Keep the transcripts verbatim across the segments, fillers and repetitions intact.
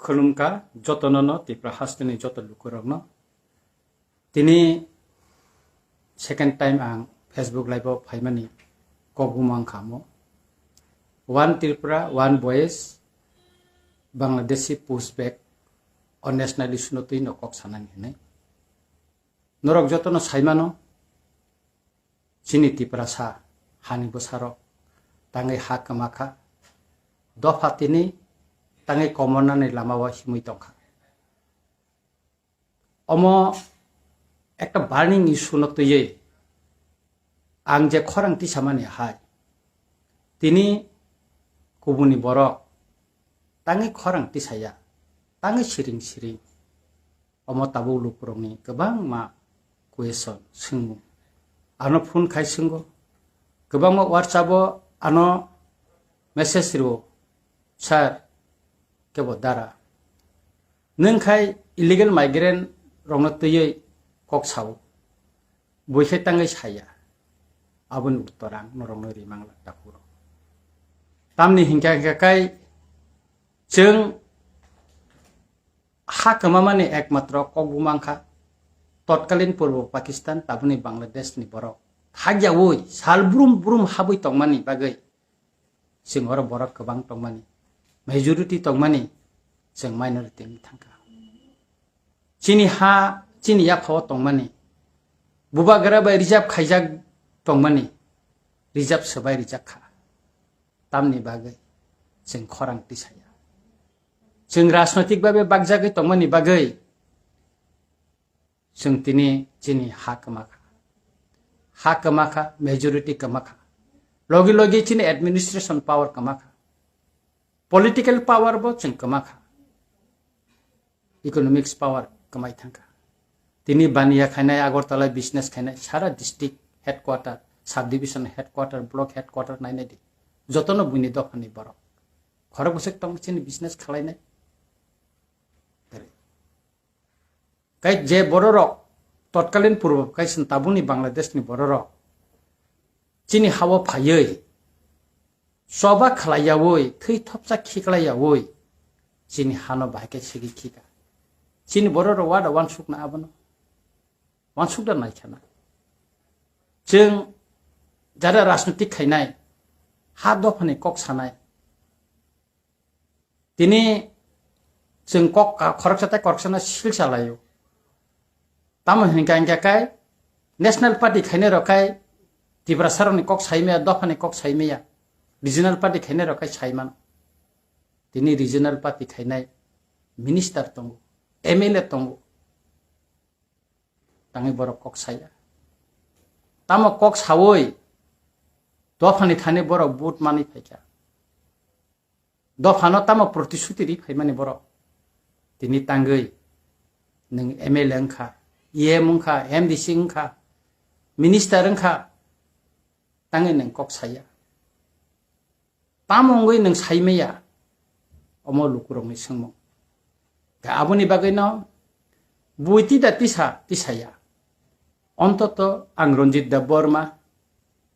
Khulumkha jotono no, Tripura hasteni joto lukurokno. Tini second time ang Facebook live o phaimani kok bumang kha mo. One Tripura, one voice, Bangladeshi pushback o national issue no twi no kok sanani hinwi. Norok jotono saimano, chini Tiprasa hani bwsarok tangwi ha kwma kha. Dopha tini tangwi komornani lama o himwi tongkha. Omo ekta burning issue no twiwi ang je khorang tisamani hai, tini kubuni borok tangwi khorang tisaya, tangwi siring siring. Omo tabuk lukurokni kwbangma question, swngmung. Ano phone khai swngo, kwbangma WhatsApp o ano message rwo, "Sir, kebo dara. Nwng khai illegal migrant rokno twiwi kok sao. Bui khe tangwi saya." Aboni uttor ang norokno rimang lak dakurok. Tamni hinkha hinkha khai chwng ha kwmamani ekmatro kok bumang kha totkalin Purbo Pakistan, tabuni Bangladesh ni borok. Thakyawi sal brum brum habwi tongmani bagwi chwng oro borok kwbang tongmani, majority tongmani, chwng minority wngwi thangkha. Chini ha, chini yaphao tongmani, bubagra bai reserve khaijak tongmani, reserve swbai rijak kha. Tamni bagwi chwng khorang tisaya. Chwng rajnoitik babe bakjagwi tongmani bagwi chwng tini chini ha kwma kha. Ha kwma kha, majority kwma kha. Logi logi chini administration power kwma kha. Political power bo chwng kwma kha. Economics power kwmai thangkha. Tini baniya khainai, Agartala business khainai, sara district headquarter, subdivision headquarter, block headquarter nainai di. Jotono buini dophani borok. Khorok bwswk tong chini business khalainai. Kai je bororok totkalin Purbo Pakistan, tabuni Bangladesh ni bororok chini hao phaiwi choba khlaiyawi, thwi thopsa khiklaiyawi chini hano bahai khe segwi khika. Chini bororok wada wansukna abono? Wansukda naikhana. Chwng jara rajnitik khainai, ha dophani kok sanai, tini chwng kok ka-, khoroksa tei khoroksano sil salaio. Tamo hinkha hinkha khe National Party khainai rok khai Tiprasa rokni kok saimaya, dophani kok saimaya, Regional Party khainai rok khai saimano. Tini Regional Party khainai minister tongo, M L A tongo, tangwi borok kok saya. Tamo kok sawi dophani thani borok vote manwi phaikha. Dophano tamo protisuti ri phaimani borok? Tini tangwi nwng M L A wngkha, E M wngkha, M D C wngkha, minister wngkha, tangwi nwng kok saya. Tamo wngwi nwng saimaya? Omo lukurokni swngmung. Khe aboni bagwino bui tida tisa tisaya. Ontoto ang Ranjit Debbarma,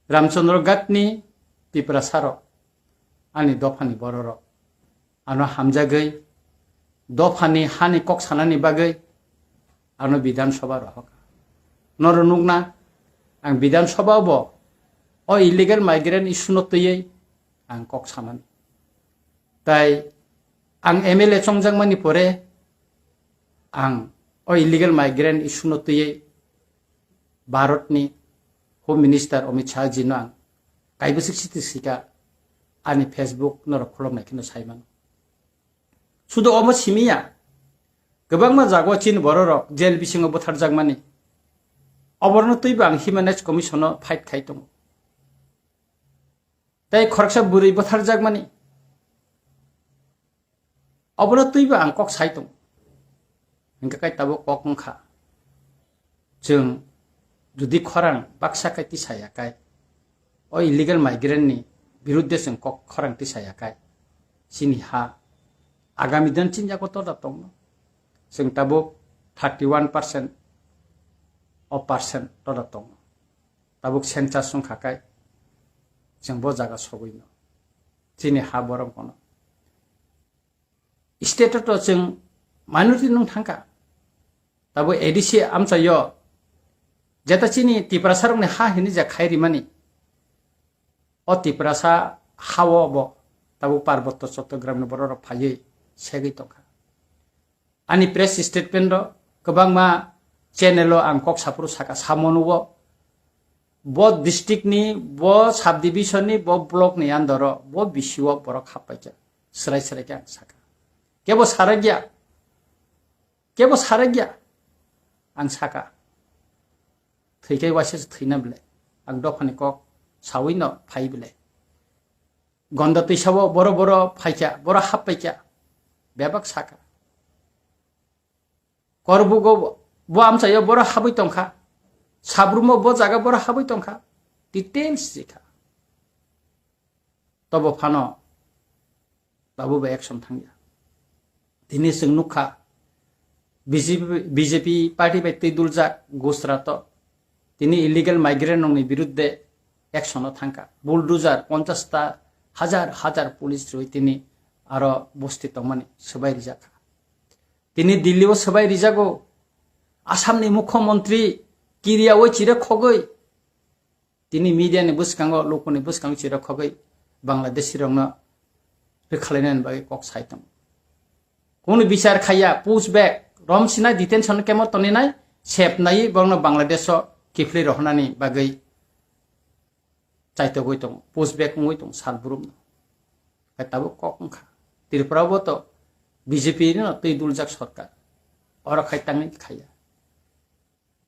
Ramchandra Ghatni Tiprasarok, ani dophani bororok, ano hamjagwi dophani hani kok sanani bagwi ano Bidhan Sabha rohorkha. Noro nukna, ang Bidhan Sabha bo o illegal migrant issue no twiwi ang kok sanani. Tai ang M L A chongjakmani pore ang o illegal migrant issue no twiwi Bharatni Home Minister Amit Shah jino ang kaibwswk siti sika ani Facebook norok khuloknai kheno saimano. Sudu omo simiya, kwbangma jago chini bororok jail bisingo butharjakmani. Oborno twibo ang Human Rights Commission-o fight khai tongo. Tei khoroksa bwrwi butharjakmani. Obono twibo ang kok sai tongo. Hingkha kai tabuk kok wngkha. Chwng jodi khorang baksa kai tisaya kai, o illegal migrant ni birudde chwng kok khorang tisaya kai, chini ha agami din chini yago toda tongno. Chwng tabuk thirty one percent o percent toda tongno. Tabuk census wngkha kai chwng bo jaga sogwino. Chini ha borok bono state o to chwng minority nung thangkha. Tabo A D C amchaio jeta chini Tiprasa rokni ha hini ja khai rimani. O Tiprasa hao bo tabo Parbotto Chottogramni bororok phaiwi segwi tongkha. Ani press statement o kwbangma channel o ang kok saphuru saka, samono o bo district ni, bo subdivision ni, bo block ni under o, bo B C o borok happaikha, srai srai khe ang saka. Kebo sarakya, kebo sarakya, ang saka. Thwikai waisa se thwina bele, ang dophani kok sawi no phai bele. Gonda twisao boro boro phaikha, boro happaikha, bebak saka. Korbugo bo amchaio boro habwi tongkha, Sabrumo bo jaga boro habwi tongkha, details jikha. Tobo phano tabuk bai action thangya. Tini chwng nukha, B J P, B J P party bai twi duljak Gujarat o tini illegal migrant rokni birudde action o thangkha. Bulldozer ponchash ta hajar hajar police rwi tini aro bosti tongmani swbai rijakha. Tini Delhi o swbai rijago. Assam ni mukhyamantri kiriya o chire khogwi tini media ni bwskango, lukuni bwskango chire khogwi Bangladeshi rokno rwkhalainani bagwi kok sai tongo. Kunu bichar khaiya, push back, romsinai detention camp o toninai, sepnai borokno Bangladesh o kiphilwi rohornani bagwi chaitogwi tongo, push back wngwi tongo sal brumno. Hai tabuk kok wngkha. Tripura o bo to B J P no twi duljak sorkar. Oro khai tangwi khaiya.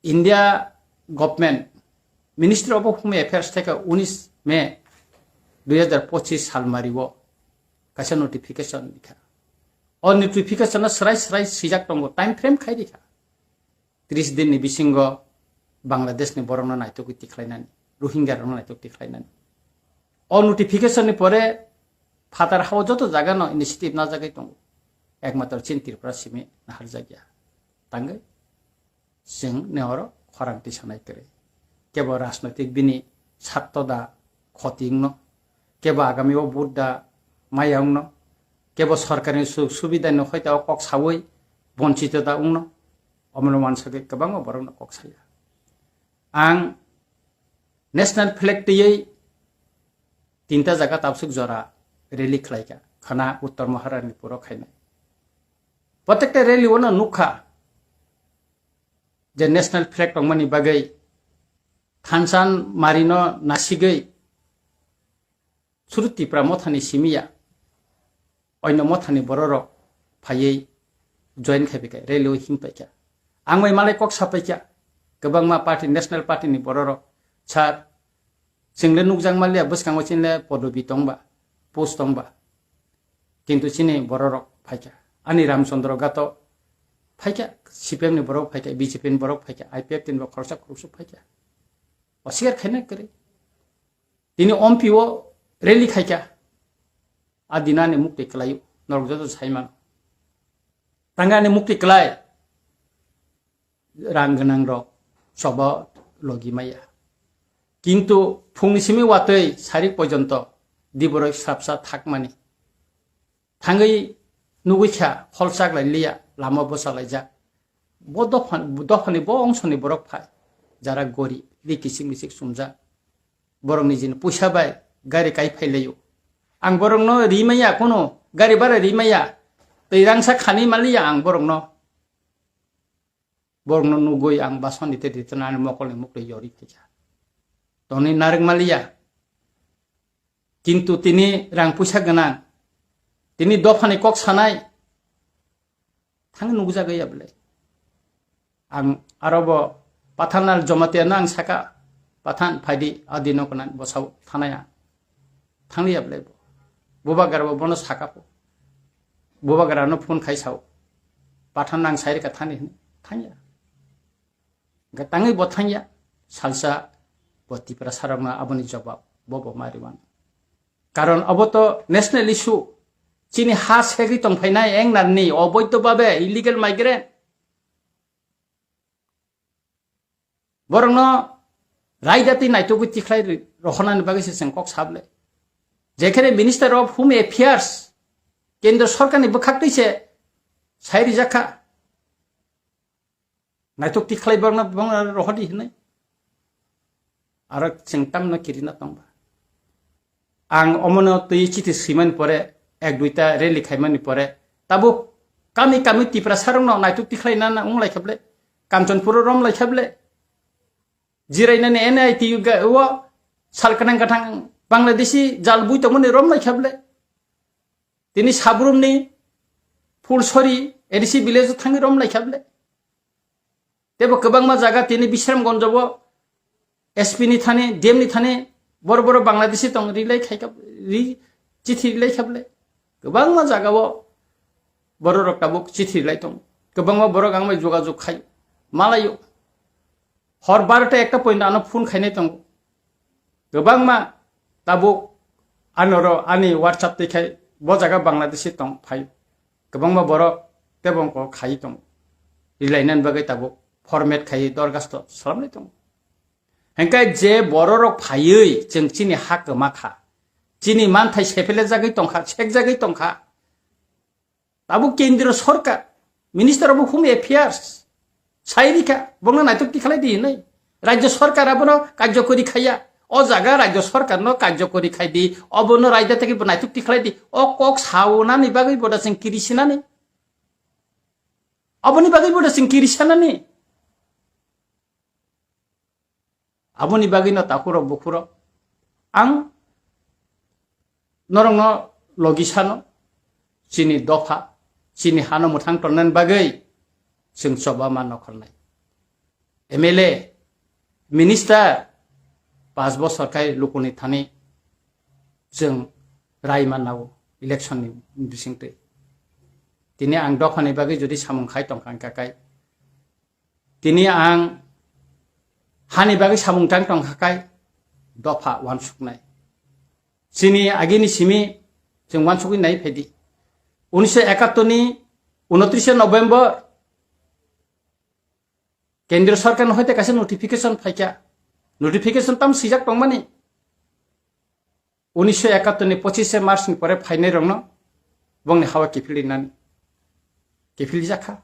India government Ministry of Home Affairs theke unis May dui hajar pochis salmari o kaisa notification rikha. O notification o srai srai swijak tongo, time frame khai rikha. Tris din ni bisingo Bangladesh ni borok no naitok tikhlainani, Rohingya rok no naitok tikhlainani. O notification ni pore phatar hao joto jaga no initiative najagwi tongo. Ekmatro chin Tripura simi naharjakya. Tangwi chwng ni oro khorang tisanai kwrwi. Kebo rajnoitik bini satto da khoti wngno, kebo agami o vote da maya wngno, kebo sorkarni suk subida no hoita o kok sawi bonchito da wngno, omono wansagwi kwbangma borok no kok saya. Ang national flag twiwi tinta jaga tabsuk jora rally khlaikha, khana Uttor Maharani puro khainai. Protekta rally o no nukha, je national flag tongmani bagwi thansan marino nasigwi suru Tipra mothani simiya oino mothani bororok phaiwi join khai bikha, rally o him paikha. Ang bai malai kok sapaikha, kwbangma party, national party ni bororok, sir, chwngle nukjak maliya bwskango chinle podobi tongba, post tongba. Kintu chini bororok phaikha. Ani Ramchandra Gato phaikha, C P M ni borok phaikha, B J P ni borok phaikha, I P F T ni bo khoroksa khoroksa phaikha. Oswikar khaina kwrwi. Tini ompi o rally khaikha. A dinani mukti kwlaio, norok joto saimano. Tangani mukti kwlai. Rang gwnang rok choba logi maya. Kintu phungni simi watwi sarik porjonto diboroi srapsa thakmani. Thangwi nugwi kha, hol chaklai liya, lama bwsa laijak. Bo dopha-, dophani bo ongsoni borok phai, jara gori, ri kichik michik sumjak. Borok nijini puisa bai gari kai phai laio. Ang borokno ri maya, kono gari bara ri maya, tei rangsa khani maliya ang borokno. Borokno nugwi ang basoni tei ritonani mokolni mukti yori phaikha. Toni narwk maliya. Kintu tini rang puisa gwnang, tini dophani kok sanai, thang nukjagwi ya bwlai. Ang aro bo Pathan al Jamatia no ang saka, "Pathan, phaidi, adi no konan bosao thanaya." Thangli ya bwlai bo. Bubagra bo bono saka po. Bubagra no phone khai sao, "Pathan, ang sairika thani," hwnwi. Thangya. Hwnkhe tangwi bo thangya, salsa bo Tiprasa rokno aboni jobab bo bo ma rwmano. Karon obo to national issue, chini ha segwi tongphainai engnarni oboidho babe illegal migrant. Borokno raida twi naitugwi tikhlai ri-, rohornani bagwi se chwng kok sable. Jekhene Minister of Home Affairs, Kendra Sorkarni bwkhaktwi se Sai rijak kha. Naitok tikhlai bangna bangna rohodi hinai. Aro chwng tamno kirina tongba. Ang omono twi chithi swimani pore, ek duita rally khaimani pore, tabuk kami kami Tiprasarokno naitok tikhlai nana wng lai khable, Kanchanpuro rom lai khable, jirainani N I T ga-, o sal kanang kathang Bangladeshi jal bui tongmani rom lai khable, tini Sabrumni Phulsori A D C village o thangwi rom lai khable. Tebo kwbangma jaga tini Bisramganj o S P ni thani, D M ni thani, boro boro Bangladeshi tong rilai khai kha, ri, chithi rilai kha bwle. Kwbangma jaga o borok rok tabuk chithi rilai tong. Kwbangma borok ang bai jogajog khai malaio. Hor barota ekta point ano phone khainai tongo. Kwbangma tabuk anoro ani WhatsApp twi khai bo jaga Bangladeshi tong phai. Kwbangma borok tebo wngkok khai tongo. Rilainani bagwi tabuk format khai dorgasto salamnai tongo. Hengkai je bororok phaiwi chwng chini ha kwma kha. Chini manthai sephelejagwi tongkha, sekjagwi tongkha. Tabuk kendriyo sorkar, Minister of Home Affairs, sai rikha, bongno naitok tikhalai di hinwi. Rajya sorkar abono karjokori khaiya. O jaga rajya sorkarno karjokori khai di, obono raida tei bo naitok tikhalai di. O kok saunani bagwi boda chwng kirisinani. Aboni bagwi boda chwng kirisinani. Aboni bagwino takhurok bukhurok ang norokno logi sano, chini dopha, chini hano mwthang tonnani bagwi chwng choba ma nokhornai. M L A, minister, pas bosor khai lukuni thani chwng rai mannao election ni bisingtwi. Tini ang dophani bagwi jodi samung khai tongkha wngkha kai, tini ang hani bagwi samung tang tongkha kai dopha uansuknai. Chini agini simi chwng uansukwi nai phaidi. Unisho ekattor ni unotrishe November kendriyo sorkar ni hoite kaisa notification phaikha. Notification tam swijak tongmani. Unisho ekattor ni pochishe March ni pore phainai rokno bongni hawa kiphilwi nani. Kiphilwi jakha.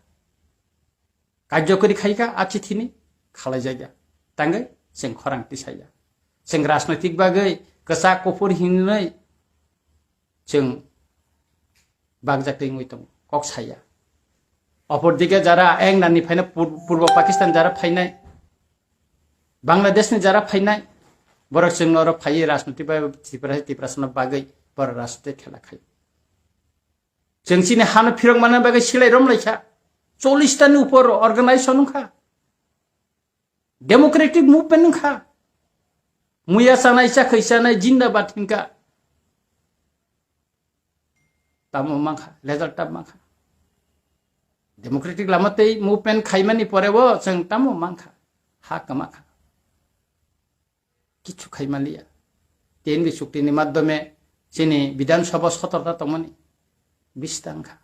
Karjokori khaikha a chithini khalaijakya. Tangwi chwng khorang tisaya. Chwng rajnoitik bagwi kwchak kuphur hinwi chwng bakjak twi wngwi tongo, kok saya. Opor dike jara eng nani phaina pur-, Purbo Pakistan jara phainai, Bangladesh ni jara phainai, borok chwng oro phaiwi rajniti bai Tripura, Tiprasano bagwi borok rajniti khela khai. Chwng chini hano phirok manna bagwi silai rom lai kha, chollish ta ni upor organization wng kha. Democratic movement wngkha. Muya chanai, chakhwi chanai, jindabad hinkha. Tamo mankha, result tamo mankha. Democratic lama tei movement khaimani porebo chwng tamo mankha, ha kwmakha. Kichu khaimaliya. T N V chuktini madhyome chini Bidhan Sabha sotorta tongmani bista wngkha.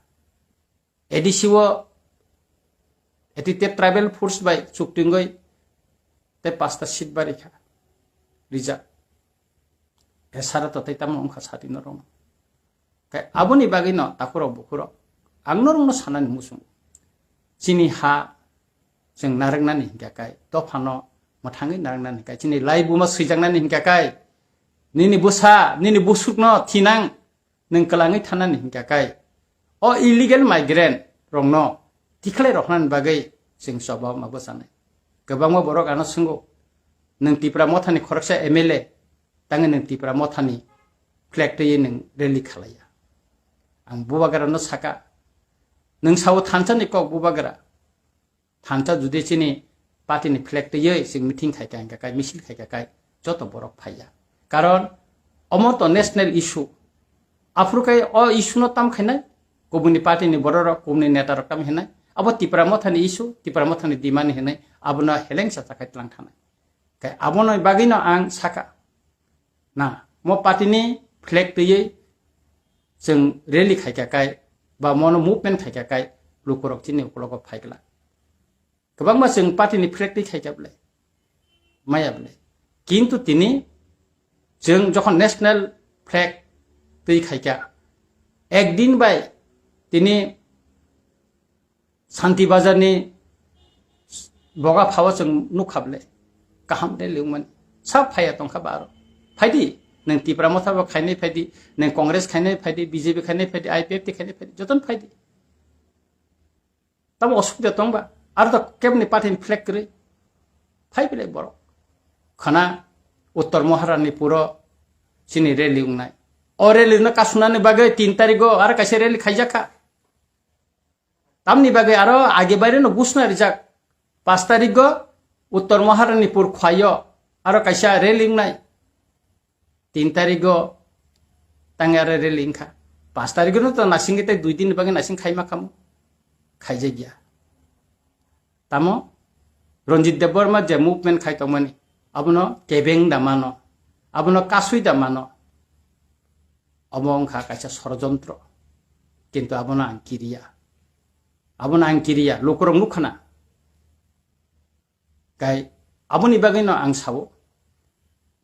A D C o A T T F tribal force bai chukti wngwi tei pasta seat barikha rijak. Esara to tei tamo wngkha sati norokno. Khe aboni bagwino takhurok bukhurok ang norokno sanani muchungo. Chini ha chwng narwknani hinkha kai, dophano mwthangwi narwknani hinkha kai, chini laibuma swijaknani hinkha kai, nini bwsa, nini busukno thinang nwng kwlangwi thanani hinkha kai, o illegal migrant rokno tikhlai roknani bagwi chwng choba ma bwchanai. Kwbangma borok ano swngo, "Nwng Tipra Mothani khoroksa M L A, tangwi nwng Tipra Mothani flag twiwi nwng rally khalaiya?" Ang bubagrano saka, "Nwng sao thansani kok bubagra?" Thansa judi chini party ni flag twiwi chwng meeting khai kha, hinkha kai, misil khai kha kai, joto borok phaiya. Karon omo to national issue. Aphuru kai o issue no tam khainai, kubuni party ni borok rok, kubuni neta rok tam hinai. Abo Tipra Motha ni issue, Tipra Motha ni demand hinai, abono heleng sa chakhai tlang thanai. Kai abono bagwi no ang saka. Na, mo party ni flag twiwi chwng rally khai kha kai, ba mono movement khai kha kai, lukurok chini ukologo phai glak. Kwbangma chwng party ni flag twi khai kha bwle, maya bwle. Kintu tini chwng jokhon national flag twi khai kha, ekdin bai tini Santi Bazar ni boga phao chwng nukha ble. Kaham de liwmani. Sa phaiya tongkha ba aro. Phaidi, nwng Tipra Motha bo khainai phaidi, nwng Congress khainai phaidi, B J P khainai phaidi, I P F T khainai phaidi, jotono phaidi. Tamo osubida tongba? Aro to kebni party ni flag kwrwi. Phai belai borok. Khana Uttor Maharani puro chini rally wngnai. O rally no kasunani bagwi tin tarigo aro kaisa rally khaijakha. Tamni bagwi aro age baire no gusna rijak. Pas tarigo Uttor Maharani pur khwayo aro kaisa rally wngnai. Tin tarigo tangya re rally wngkha. Pas tarigo no to nasing tei dui din ni bagwi nasing khaima khamu. Khaijak ya. Tamo Ranjit Debbarma je movement khai tongmani, abono kebeng da mano, abono kasui da mano. Omo wngkha kaisa sorojontro. Kintu abono ang kiriya. Abono ang kiriya. Lukurok nukhana. Kai aboni bagwi no ang sao.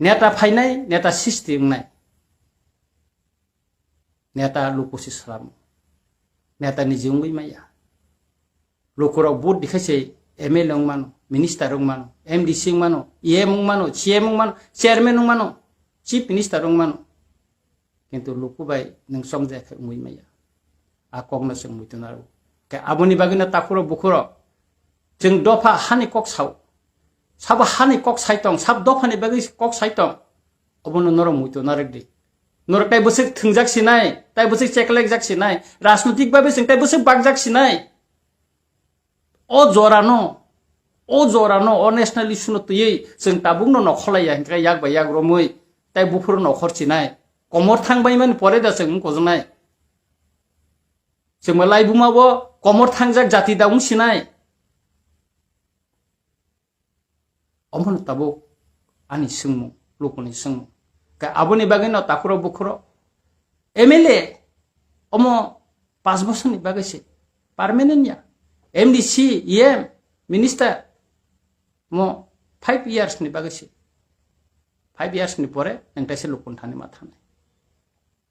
Neta phainai, neta sisti wngnai. Neta luku si salamo. Neta niji wngwi maya. Lukurok vote dikhai se M L A wngmano, minister wngmano, M D C wngmano, E M wngmano, C M wngmano, chairman wngmano, chief minister wngmano. Kintu luku bai nwng chongjak khe wngwi maya. A kokno chwng muitu narwk. Khe aboni bagwino takhuro bukhuro chwng dopha hani kok sao. Sabo hani kok sai tong, sab dophani bagwi kok sai tong. Obono norok muitu narwk di. Norok tai bwswk thwngjak sinai, tai bwswk cheklekjak sinai, rajnotik babe chwng tai bwswk bakjak sinai. O jorano, o jorano, o national issue no twiwi chwng tabukno nokholaiya hinkhe yak bai yak romwi tai buphuru nokhor chinai. Komor thang baimani pore da chwng wngkojnai. Chwngma laibuma bo komor thangjak jati da wng sinai. Omono tabuk ani swngmung, lukuni swngmung. Khe aboni bagwino takhuro bukhuro M L A omo panch bosorni bagwi se permanent ya. M D C, E M, minister omo five years ni bagwi se. Five years ni pore nwng taisa lukun thani ma thanai.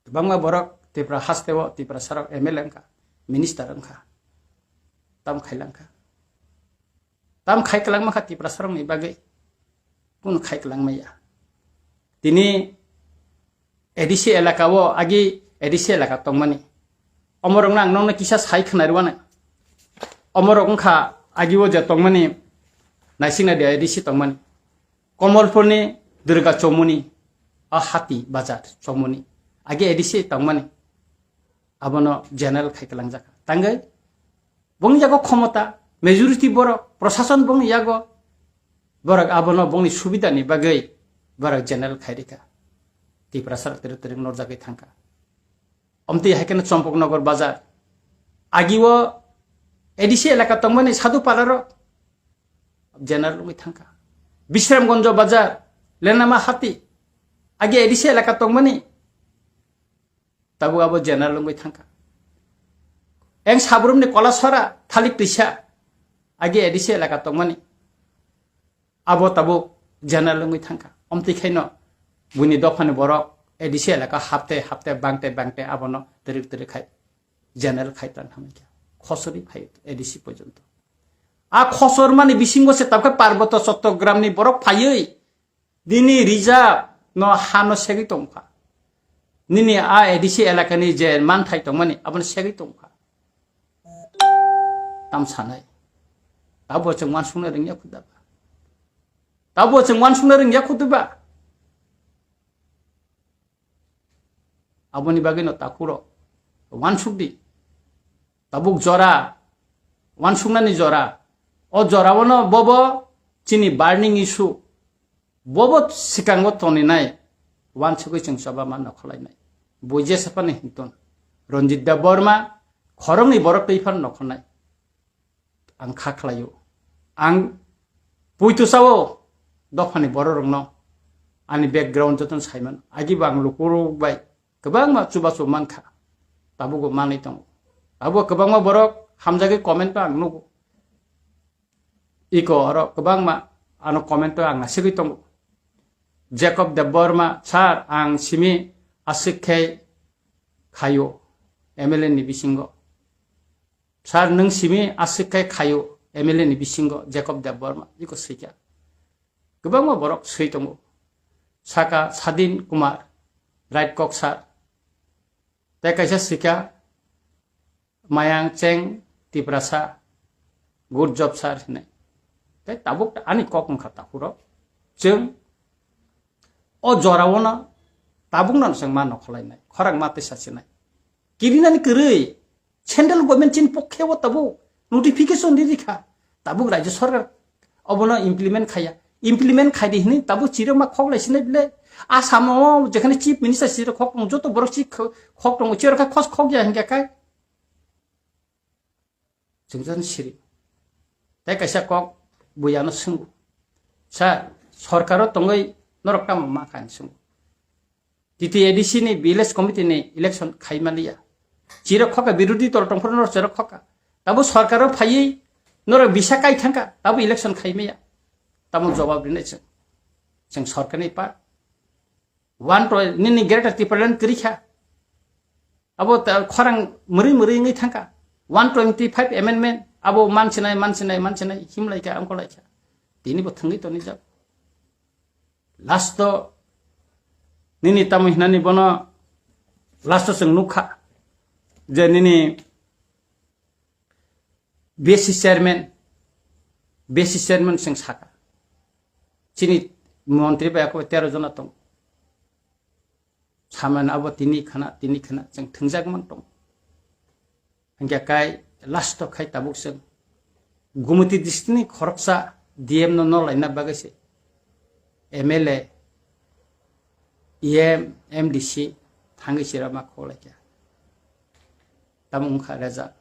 Kwbangma borok Tripura hasteo Tiprasarok M L A wngkha, minister wngkha, tam khailangkha. Tam khai kwlangma kha Tiprasarokni bagwi, kunu khai kwlangma ya. Tini A D C elakao agi A D C elaka tongmani. Omorokno ang nokno kisa sai khwnarwano. Omorok wngkha agio je tongmani, naisingna de A D C tongmani. Komolpurni Durga Chomuni, a Hati Bazar Chomuni. Age A D C tongmani. Abono general khai kwlangjak. Tangwi bongni yago khomota, majority borok, prosason bongni yago, borok abono bongni subidani bagwi borok general khai rikha. Tiprasa tere tere norjagwi thangkha. Omtwi hai kheno Champaknagar Bazar. Agio A D C elaka tongmani Sadhu Palarok general wngwi thangkha. Bisramganj Bazar, Lenama Hati, age A D C elaka tongmani, tabuk abo general wngwi thangkha. Eng Sabrumni Kolasora, Thalik Twisa, age A D C elaka tongmani, abo tabuk general wngwi thangkha. Omtwi khaino buini dophani borok A D C elaka hapte hapte bangte bangte abono twrwk twrwk khai general khai tang hamkha. Khosori phai A D C porjonto. A khosor mani bisingo se tabkhe Parboto Chottogramni borok phaiwi nini reserve no hano segwi tongkha. Nini a A D C elakani je manthai tongmani abono segwi tongkha. Tam sanai. Tabo chwng wansukna rwngya khuda ba. Tabo chwng wansukna rwngya khuda ba. Aboni bagwino takhuro wansukdi. Tabuk jora, wansuknani jora. O jorao no bobo chini burning issue. Bobo sikango toninai, wansugwi chwng choba ma nokholainai. Bo je saphani hintun. Ranjit Debbarma, khoroknwi borok twi phano nokhornai. Ang kha khlaio. Ang puitu sao dophani bororokno ani background jotono saimano. Agibo ang lukurok bai kwbangma chubachu mankha. Tabukbo manwi tongo. Abo kwbangma borok hamjagwi comment-o ang nugo. Iko oro kwbangma ano comment-o ang nasigwi tongo. Jacob Debbarma, "Sir, ang simi aswk khe khaio M L A ni bisingo." Sir, nwng simi aswk khe khaio M L A ni bisingo Jacob Debbarma, iko swikha. Kwbangma borok swi tongo. Saka Sadin Kumar, right kok sir. Tei kaisa swikha Mayang Cheng Tiprasa, good job sir hinwi. Tei tabuk ani kok wngkha takhurok. Chwng o jorao no tabukno chwng ma nokholainai, khorang ma tei sachinai. Kirinani kwrwi, central government chini pokhe o tabuk notification riri kha. Tabuk Rajya Sarkar obono implement khaya. Implement khaidi hinwi tabuk chirok ma khoklai sinai bile. Asamo jekhane Chief Minister chirok khok tongo, joto borok chi kho-, khok tongo, chirok kha khos khok ya hinkhe kai. Chwngjan siri. Tei kaisa kok buyano swngo. Sa sorkaro tongwi norok tamo ma kha hinwi swngo. T T A D C ni village committee ni election khai manliya. Chirok khoka birodhi dol tongphuru norok chirok khoka. Tabo sorkaro phaiwi norok bisa kai thangka, tabo election khai maya. Tamo jawab rinai chwng. Chwng sorkarni pa. One to nini Greater Tipraland kwrwi kha. Abo ta khorang mwrwi mwrwi wngwi thangka. One twenty five amendment abo mansinai, mansinai, mansinai himlai kha, angkolai kha. Tini bo thangwi toni jak. Last o nini tamo hinani bono last o chwng nukha je nini B S C chairman, B S C chairman chwng saka. Chini montri bai ako tero jona tong. Saman abo tini khana, tini khana chwng thwngjak man tong. Hingke kai last o khai tabuk chwng Gumoti district ni khoroksa D M no no laina bagwi se M L A, E M, M D C thangwi chirama kholai kha. Tamo wngkha result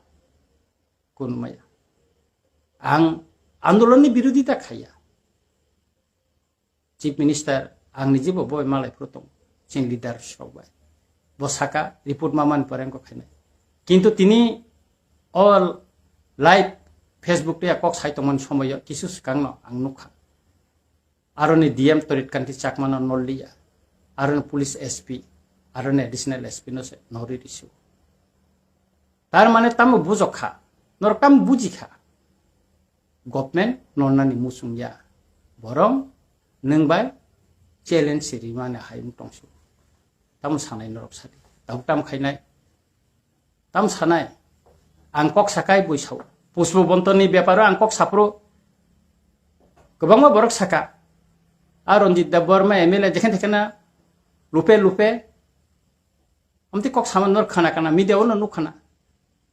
kunmaya. Ang andolon ni birodita khaya. Chief Minister ang ni jibo boi malai phuru tong, chini leader rok bai. Bo saka report ma man pore wngkha khainai. Kintu tini all live Facebook tei kok sai tongmani somoyo kisu swkangno ang nukha. Aroni D M Torit Kanti Chakmano nolliya, aroni police S P, aroni additional S P no se nori risu. Tar mane tamo bujok kha, norok tamo buji kha. Government nornani muchung ya. Borong nwng bai challenge se rimani hayung tongsu. Tamo sanai norok sadi. Tabuk tamo khainai. Tamo sanai. Ang kok sakai bui sao. Pushpo Bontoni beparo ang kok sapro. Kwbangma borok saka. A Ranjit Debbarma M L A jekhen tekhena lupe lupe. Amtwi kok sama nor khana kana media ono nuk khana.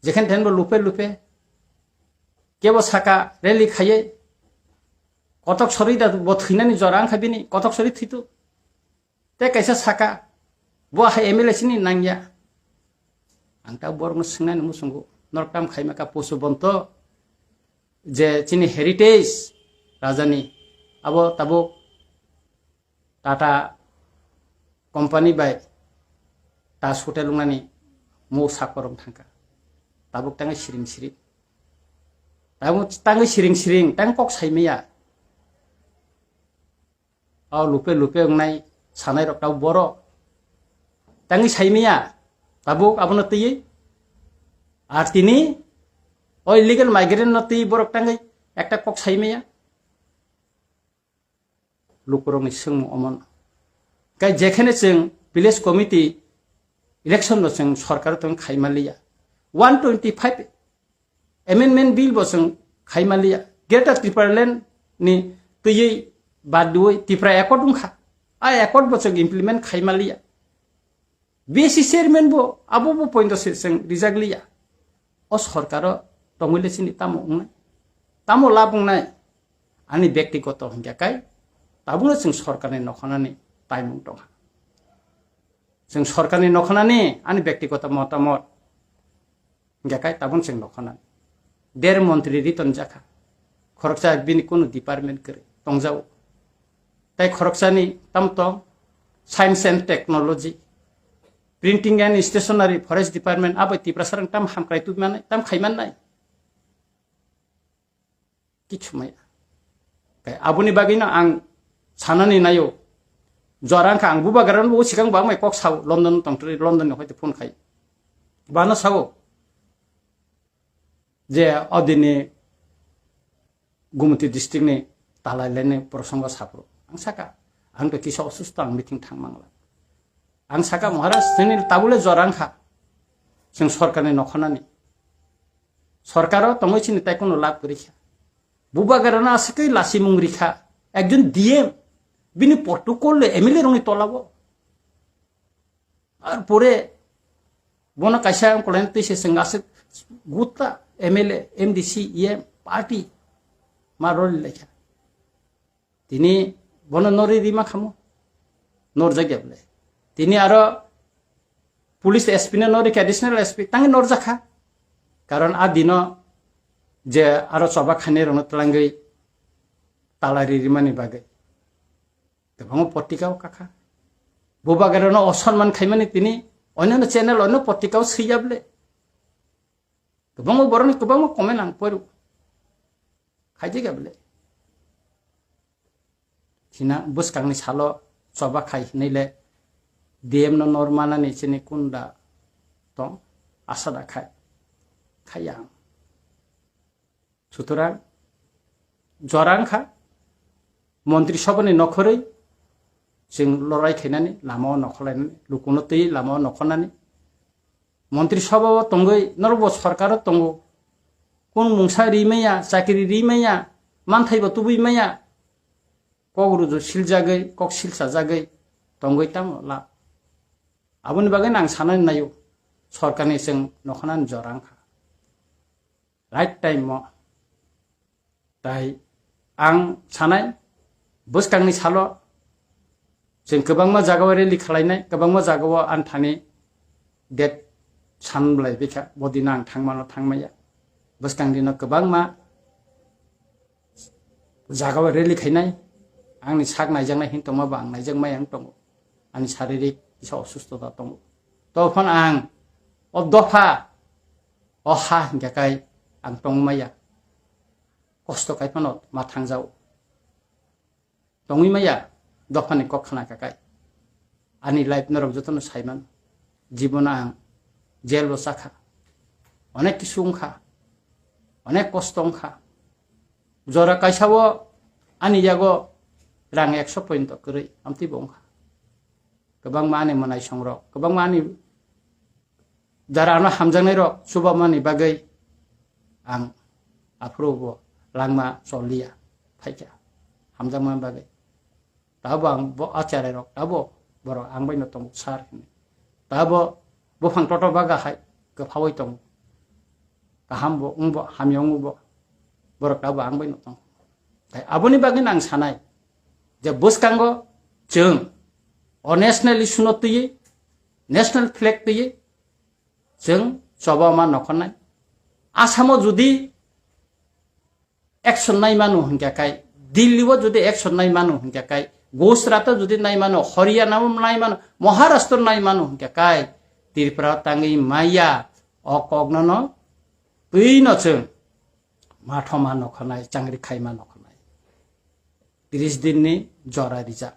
Jekhen thenbo lupe lupe. Kebo saka rally khaye. Kotok sori da bo thwinani jora wngkha bini. Kotok sori thwitu. Tei kaisa saka, bo hai M L A sini nangya. Ang ta borokno swngnani muchungo, norok tam khaima ka Pusu Bonto, je chini heritage rajani, abo tabuk Tata company bai Taj Hotel wngnani mo sakorong thangka. Tabuk tangwi siring siring. Tabuk tangwi siring siring, tang kok saimaya. O lupe lupe wngnai sanai rok tabuk borok tangwi saimaya, tabuk abono twiwi. Ar tini o illegal migrant no twiwi borok tangwi ekta kok saimaya. Lukurokni swngmung omono. Kai jekhene chwng village committee election no chwng sorkar tong khaima liya. One twenty five Amendment Bill bo chwng khaima liya. Greater Tipraland ni twiwi bad diwi Tipra Accord wngkha. A accord bo chwng implement khaima liya. B C chairman bo abo bo point se chwng rijak liya. O sorkaro tongwi le chini tamo wngnai? Tamo lab wngnai? Ani bektigoto hingya kai tabukno chwng sorkarni nokhanani taimung tongha. Chwng sorkarni nokhanani ani bektigoto motamot. Hingke kai tabun chwng nokho na. Der montri riton jakha. Khoroksa bini kunu department kwrwi tongjao. Tai khoroksani tam tong science and technology, printing and stationery, forest department, abai Tiprasa rang tam hamkrai tubmani, tam khaiman nai. Kichu maya. Kai aboni bagwi no ang sanani nayo. Jora wngkha ang bubagra no bo sikang bangmai kok sao London tongtri, London ni hoite phone khai. Bano sao. je odini Gumti district ni talai leni prosongo sapro. Ang saka, ang to kisa osusto, ang meeting thang mangla. Ang saka, "Maharaj, tini tabule jorang kha. Seng sorkar ni nokhonani. Sorkaro tongoi chini tai kono lab gori kha. Bubagarano aswkwi lasimung rikha. Ekjon D M, bini protocol le M L A rongni tolabo." Ar pore bono kaisa ang kolain twi se seng aswk gutta M L A, M D C, E M, party ma roli lekha. Tini bono nori rima khamo. Norjak ya bole. Tini aro police S P no nori kha, additional S P, tangi norjak kha. Karon a dino je aro choba khainai rokno twlangwi talai ri rimani bagwi. Kwbangma potrika o kakha. Bubagarano osanman khaimani tini onyono channel, onyo potrika o swiya bole. Kwbangma borokni kwbangma comment ang poiro. Khaijak ya bole. China bwskangni salo choba khai hinwi le D M no nor manani chini kunda tong asa da khai. Khaiya ang. Sutorang jora wngkha, Montri Sabhani nokhorwi chwng lorai khainani, lama o nokhorlainani, lukuno twi lama o nokhornani. Montri Sabha o tongwi norokbo sorkar o tongo, kun mungsa ri maya, chakri ri maya, manthai bo tubui maya, kok ruju siljagwi, kok silsajagwi tongwi tamo lab. Aboni bagwi ang sanani naio, sorkarni chwng nokhornani jora wngkha. Right time o. Tai ang sanai, bwskangni salo chwng kwbangma jagao rally khwlainai, kwbangma jagao ang thani date san bwlai bikha, bodino ang thangmano thangmaya. Bwskang dino kwbangma jagao rally khainai, angni sak naijaknai hin tongma bo ang naijakmaya wng tongo. Ani saririk kisa osustota tongo. Tophano ang o dopha, o ha hinkhe kai ang tongmaya. Kosto kai phano ma thangjao. Tongwi maya dophani kok khna kha kai. Ani life norok jotono saiman. Jibono ang jail bo chakha. Onek kisu wngkha. Onek kosto wngkha. Jora kaisa o ani yago rang ekso point kwrwi amtwi bo wngkha. Kwbangma ani mwnai songrok, kwbangma ani jara ano hamjaknai rok chubamani bagwi ang aphuru bo langma choliya phaikha hamjakmani bagwi. Tabo ang bo acharai rok tabo borok ang bai no tongo sir hinwi. Tabo buphang toto baga hai kwphaui tongo. Kaham bo wng bo, hamya wng bo, borok tabo ang bai no tongo. Tai aboni bagwi no ang sanai je bwskango chwng o national issue no twiwi, national flag twiwi chwng choba ma nokhornai. Asamo jodi action nai mano hinkhe kai, Delhi o jodi action nai mano hinkhe kai, Gujarat o jodi nai mano, Haryana o nai mano, Maharashtra o nai mano hinkhe kai, Tripura o tangwi maya, o kokno no twi no chwng mathoma nokhornai, changri khaima nokhornai. Tris din ni jora rijak.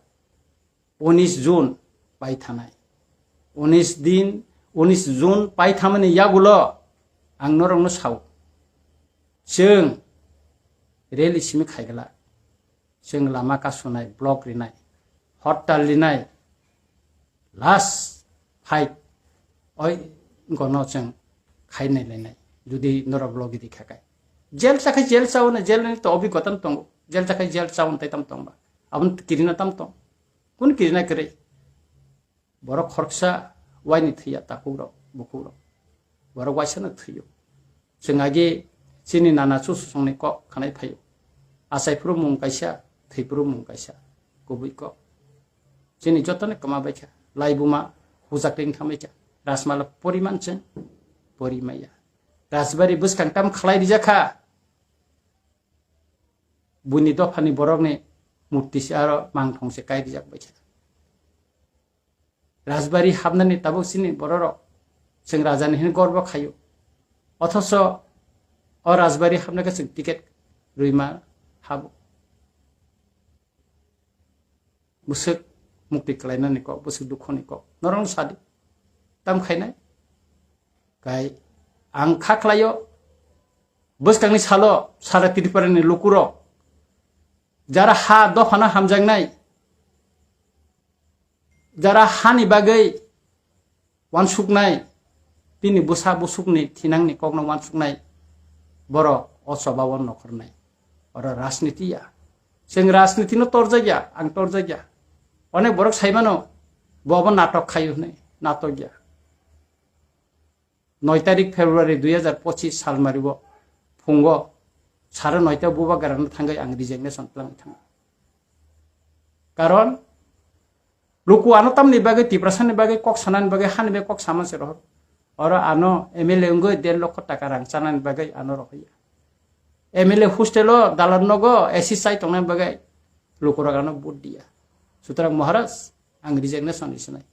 Unis June paithanai. Unis din, unis June paithamani yagulo ang norokno sao. Chwng rally simi khaigwla. Chwng lama kasunai, block rinai, hortal rinai, last fight oi gono chwng khainai lainai. Jodi norok logi di khakai. Jail chakhai jail chaono, jail ni to obigota tongo. Jail chakhai jail chaono tai tam tongba. Abon kirina tam tong. Kun kirina kwrwi? Borok khoroksa waini thwiya takhuk rok, bukhuk rok. Borok waisano thwio. Chwng agi chini nana chuchusongni kok khanai phaio. Achai phuru mung kaisa, thwi phuru mung kaisa. Kubui kok. Chini jotoni kwma baikha. Laibuma hujak ring thambaikha. Rajmala poriman chwng porimaya. Rajbari bwskang tam khlai rijakha. Buini dophani borokni murti se aro mangthong se kai rijak baikha. Rajbari hapnani tabuk chini bororok chwng rajani hwnwi gorbo khaio. Othoso o rajbari hapnai khe chwng ticket rwima habo. Bwswk mukti kwlainani kok, bwswk dukhoni kok. Norokno sadi. Tam khainai? Kai ang kha khlaio, Bwskangni salo sara Tripura ni lukurok jara ha dophano hamjaknai, jara hani bagwi wansuknai, bini bwsa bwswkni thinangni kokno wansuknai borok o choba o nokhornai. Oro rajniti ya. Chwng rajniti no torjak ya, ang torjak ya. Onek borok sai mano, bo abo natok khaio hwnwi, natok ya. Noi tarik February dui hajar pochis salmari o phungo sare noita bubagrano thangwi ang resignation twlangwi thango. Karon luku ano tamni bagwi, Tiprasani bagwi, kok sanani bagwi, hani bagwi kok sama se rohor. Oro ano M L A wngwi der lokho taka rang chanani bagwi ano rohor ya. M L A hostel o dalan nogo A C chai tongnani bagwi lukurok ano vote diya. Sutrang Maharaj, ang resignation risinai.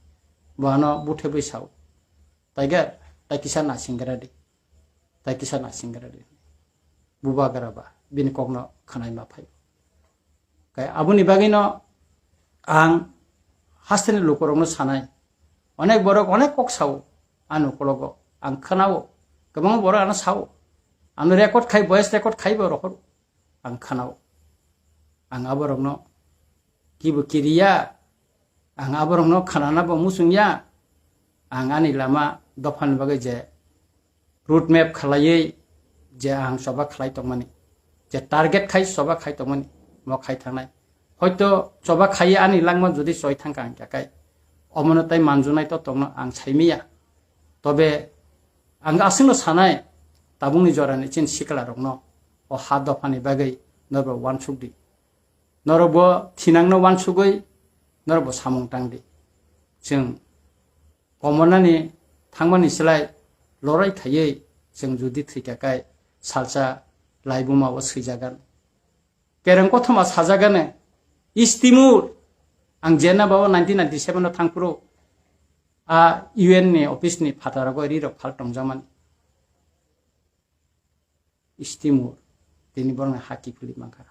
Bo ano buthebwi sao. Tiger, tai kisa nasingra di. Tai kisa nasingra di. Bubagra ba, bini kokno khwnai ma phai. Kai aboni bagwino ang hasteni lukurokno sanai. Onek borok onek kok sao, ano ukologo ang khwnao. Kwbangma borok ano sao. Ano record khai, voice record khai bo rohor. Ang khwnao. Ang aborokno kibo kiriya, ang aborokno khwnanabo muchungya, ang ani lama dophani bagwi je road map khlaiwi je ang choba khlai tongmani, je target khai choba khai tongmani, mo khai thangnai. Hoito choba khaiwi ani langma jodi choi thangkha hwnkha khe, omono tai manjunai to tongno ang saimiya. Tobe ang aswkno sanai, tabukni jorani chini siklarokno o ha dophani bagwi norbo wansuk di. Norok bo thinangno wansugwi norok bo samung tang di. Chwng komornani thangmani slai lorai khaiwi chwng jodi thwikha kai salsa laibuma o swijagan. Kereng kothoma sajagane East Timor, ang jena bao nineteen ninety-seven o thangphuru a U N ni office ni phataro goi rirok phal tongjakmani. East Timor, tini borokni ha kiphilwi mankha.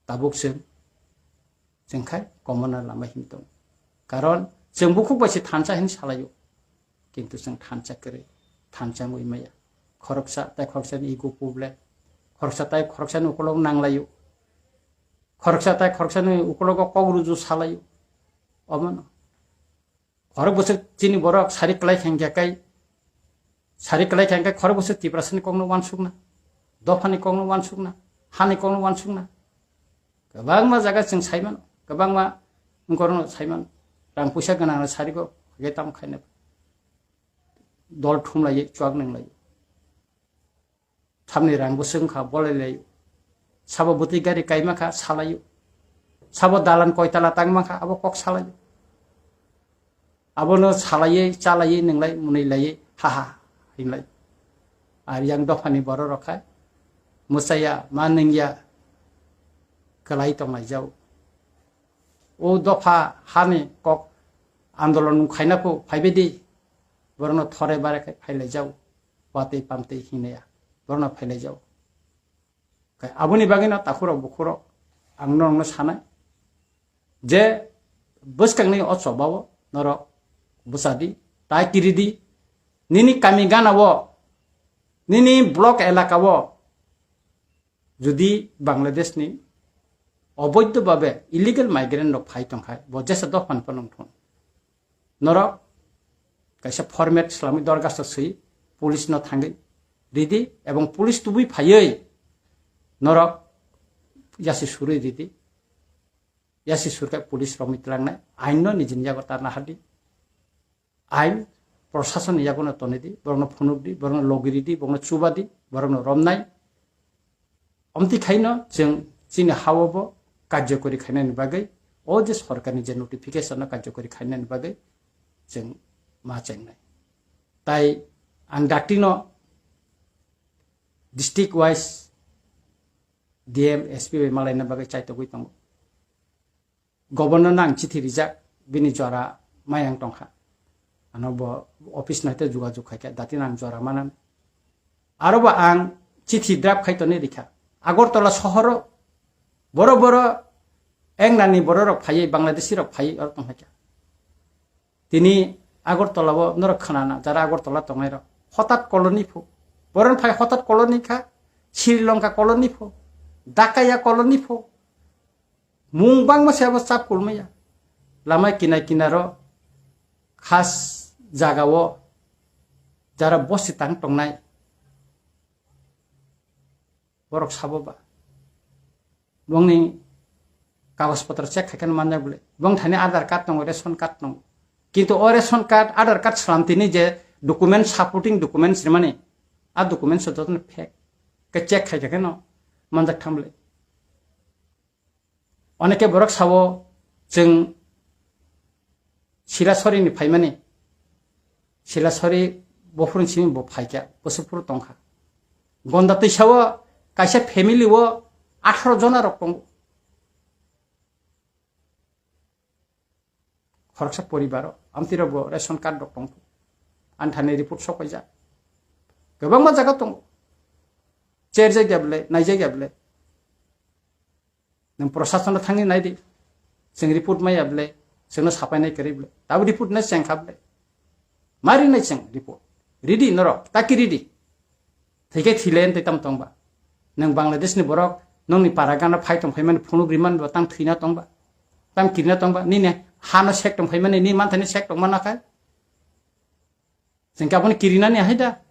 Tabuk chwng, chwng khai komorna lama him tongo. Karon chwng bukhuk bai se thansa hin salaio, kintu chwng thansa kwrwi, thansa wngwi maya. Khoroksa tai khoroksani ego problem, khoroksa tai khoroksani ukolog nanglaio, khoroksa tai khoroksani ukologo kok ruju salaio. Omono. Khorok bwswk chini borok sari kwlai khe hwnkhe kai, sari kwlai khe hwnkhe khorok bwswk Tiprasani kokno wansukna, dophani kokno wansukna, hani kokno wansukna. Kwbangma jaga chwng saimano, kwbangma wngkorno saimano. Rang puisa gwnangno sarigo hwnkhe tamo khaina dol thumlaiwi chuak nanglaio. Thamni rang bwswk wngkha bolai laio. Sabo bwtwi gari kaima kha salaio. Sabo dalan koitala tangma kha abo kok salaio. Abono salaiwi chalaiwi nwnglai mwnwi laiwi ha ha hinlai. Ar yang dophani borok rok khai mwchaya ma nungya kwlai tonglai jao. O dopha hani kok andolon khaina phu phaibai di, borokno thore bare khai phailai jao. Watwi pamtwi hinaya borokno phailai jao. Kai aboni bagwino takhurok bukhurok ang norokno sanai je bwskangni o chobao norok bwchadi, tai kiridi, nini kami ganao, nini block elakao jodi Bangladeshni oboidho babe illegal migrant rok phai tongkhai, bo jesa dophani phano wngthun. Norok kaisa format swlamwi dorgasto swi police no thangwi ridi, ebong police tubui phaiwi norok yasi surwi ridi. Yasi surkha police rok mitlangnai, ain no nijini yago tarna hadi. Ain prosason ni yago no tonidi, borokno phunukdi, borokno logiridi, borokno chubadi, borokno romnai. Omtwi khaino chwng chini hao bo karjokori khainani bagwi, o je sorkarni je notification no karjokori khainani bagwi chwng ma chengnai. Tai ang dakti no district wise D M, S P bai malaina bagwi chaitogwi tongo. Governor no ang chithi rijak, bini jora mayang tongkha. Ano bo office no haikhe jogajog khaikha, datino ang jora manan. Aro bo ang chithi draft khai tonwi rikha. Agartala sohoro boro boro engnani bororok phaiwi, Bangladeshi rok phaiwi oro tongkha. Tini Agartala o norok khwnana, jara Agartala tongnai rok. Hotat colony pho. Boron phai hotat colony kha. Sri Lanka colony pho. Dakaya colony pho. Mung bangma se abo chap kulmaya. Lama kinai kinaro khas jagao jara bosi tang tongnai. Borok sabo ba. Bongni kagoj potro check khai khe manjak bole. Bong thani Aadhaar card tongo, ration card tongo. Kintu o ration card, Aadhaar card slam tini je document, supporting documents rimani, a documents jotono fake. Ke check khai khe no manjak thang bole. Oneke borok sabo chwng Silasori ni phaimani. Silasori bophuru simi bo phaikha, bwswk phuru tongkha. Gonda twisao kaisa family o atharo jona rok tongo. Khoroksa poribaro, amtwi rok bo ration card rok tongo. Anthani report sokoijak. Kwbangma jaga tongo. Cherjak ya bwle, naijak ya bwle. Nwng prosason no thangwi nai di. Chwng report maya bwle, chwngno sapainai kwrwi bwle. Tabo report nai cheng kha bwle. Mari nai cheng report. Ridi norok, taki ridi. Thike thile ntwi tam tongba. Nwng Bangladesh ni borok, nongni para gana phai tong phaimani phunuk rimani bo tang thwina tongba. Tang kirina tongba. Nini hano sek tong phaimani, ni manthani sek tong mana khai. Chwng kaboni kirinani ahai da.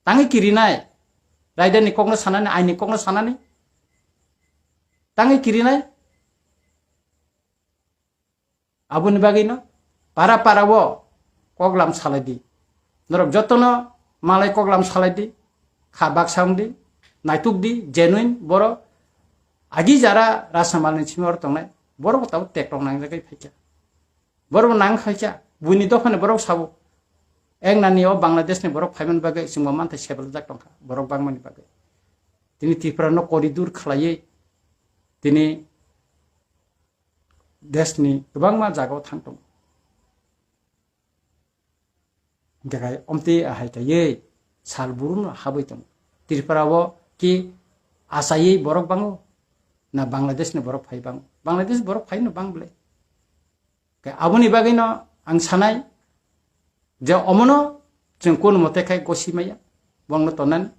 Tangwi kirinai. Raida ni kokno sanani, aini kokno sanani. Tangwi kirinai. Aboni bagwi no para para o koklam salai di. Norok jotono malai koklam salai di. Kha baksa wng di. Naituk di, genuine boro. Agi jara Rasamal ni simi oro tongnai. Boro bo tabuk tek tok nangjagwi phaikha. Borok nang khaikha, buini dophani borok sabo. Eng nani o Bangladesh ni borok phaimani bagwi chwngbo manthai sebelajak tongkha, borok bangmani bagwi. Tini Tripura no koridur khlaiwi tini desh ni kwbangma jaga o thang tongo. Hingkhe khai omtwi ahai kaiwi sal buru no habwi tongo. Tripura o ki achaiwi borok bango na Bangladesh ni borok phai bango? Bangladesh borok phai no bang bwle. Khe aboni bagwi no ang sanai je omono chwng kunu mote khai gosi maya, bongno tonani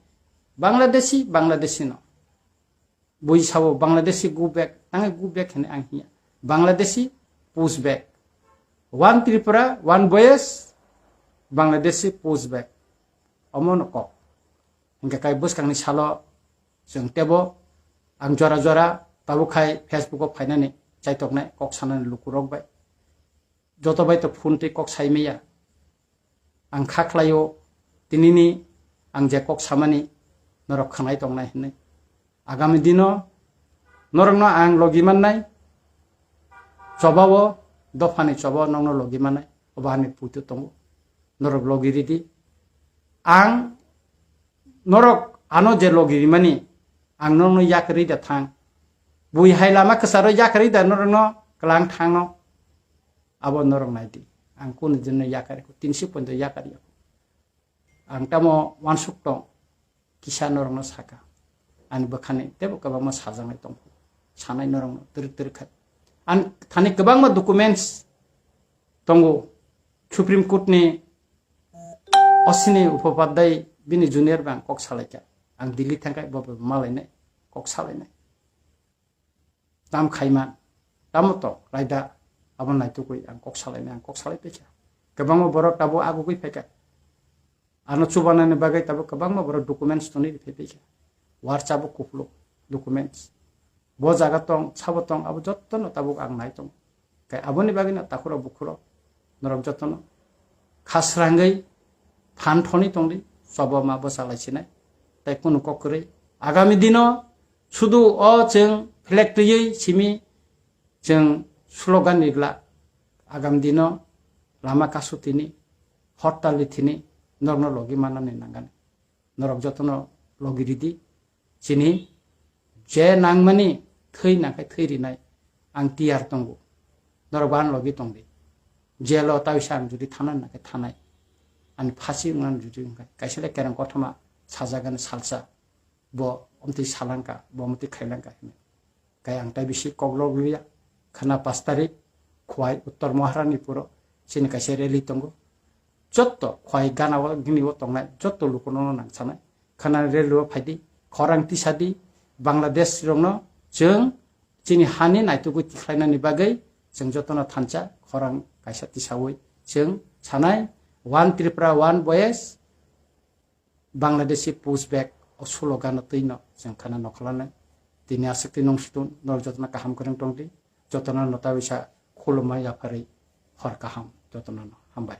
Bangladeshi, Bangladeshi no. Bui sabo Bangladeshi go back, tangai go back hwnwi ang hiya. Bangladeshi push back. One Tripura, one voice, Bangladeshi push back. Omono kok. Hingkhe kai bwskangni salo chwng tebo ang jora jora tabuk khai Facebook o phainani chaitoknai kok sanani lukurok bai. Joto bai to phone tei kok sai maya. Ang kha khlaio tinini ang je kok samani norok khwnai tongnai hwnwi. Agami dino norokno ang logi mannai, chobao dophani chobao nokno logi mannai, obo ani puitu tongo. Norok logi ridi. Ang norok ano je logi rimani, ang norokno yakarwi da thang. Bui hai lama kwcharo yakarwi da norokno kwlang thangno. Abo norok nai di. Ang kunu dinno yakari ko, tinsi pondo yakari ko. Ang tamo wansuk tong, kisa norokno saka. Ani bwkhani tebo kwbangma sajaknai tong. Sanai norokno twrwk twrwk khai. Ang thani kwbangma documents tongo. Supreme Court ni Ashwini Upadhyay bini junior bang kok salaikha. Ang Delhi thangkhai bo bo malainai, kok salainai. Tam khaima, tamo to raida, abo naitugwi ang kok salainai, ang kok salai paikha. Kwbangma borok tabuk agugwi phaikha. Ano chubanani bagwi tabuk kwbangma borok documents tongwi phai paikha. War chabo kupuluk documents. Bo jaga tong, sabo tong, abo jottono tabuk ang nai tongo. Kai aboni bagwino takhurok bukhurok norok jotono khasrangwi phan thoni tongdi, chobo ma bwsa lai sinai, tei kunu kok kwrwi. Agami dino sudu o chwng flag twiwi simi chwng slogan ni bla. Agami dino lama kasu tini, hortal ni thini norokno logi manani nangani. Norok jotono logi ridi. Chini je nangmani thwi nangkhe thwi rinai ang tiyar tongo. Norok bo ani logi tongdi. Jelo taisa ang jodi thana nangkhe thanai. Ani phasi wngna jodi wngkha. Kaisa le kereng kothoma sajagani salsa. Bo omtwi salangka, bo omtwi khailangka hinwi. Kai ang tai bisi koklok liya. Khana pas tarik Khwai Uttor Maharanipuro chini kaisa rally tongo. jotto khwai gana o gini o tongnai jotto lukuno no nang sanai. Khana rel o phaidi, khorang tisadi, Bangladesh rokno chwng chini hani naitugwi tikhlainani bagwi chwng jotono thansa khorang kaisa tisawi chwng sanai, One Tripura, One Voice, Bangladeshi pushback o slogan no twi no chwng khana nokholanai. Tini aswk twi nung sutun norok jotono kaham kwrwng tongdi, jotono no tabisa khulumma yapharwi hor kaham jotono no hambai.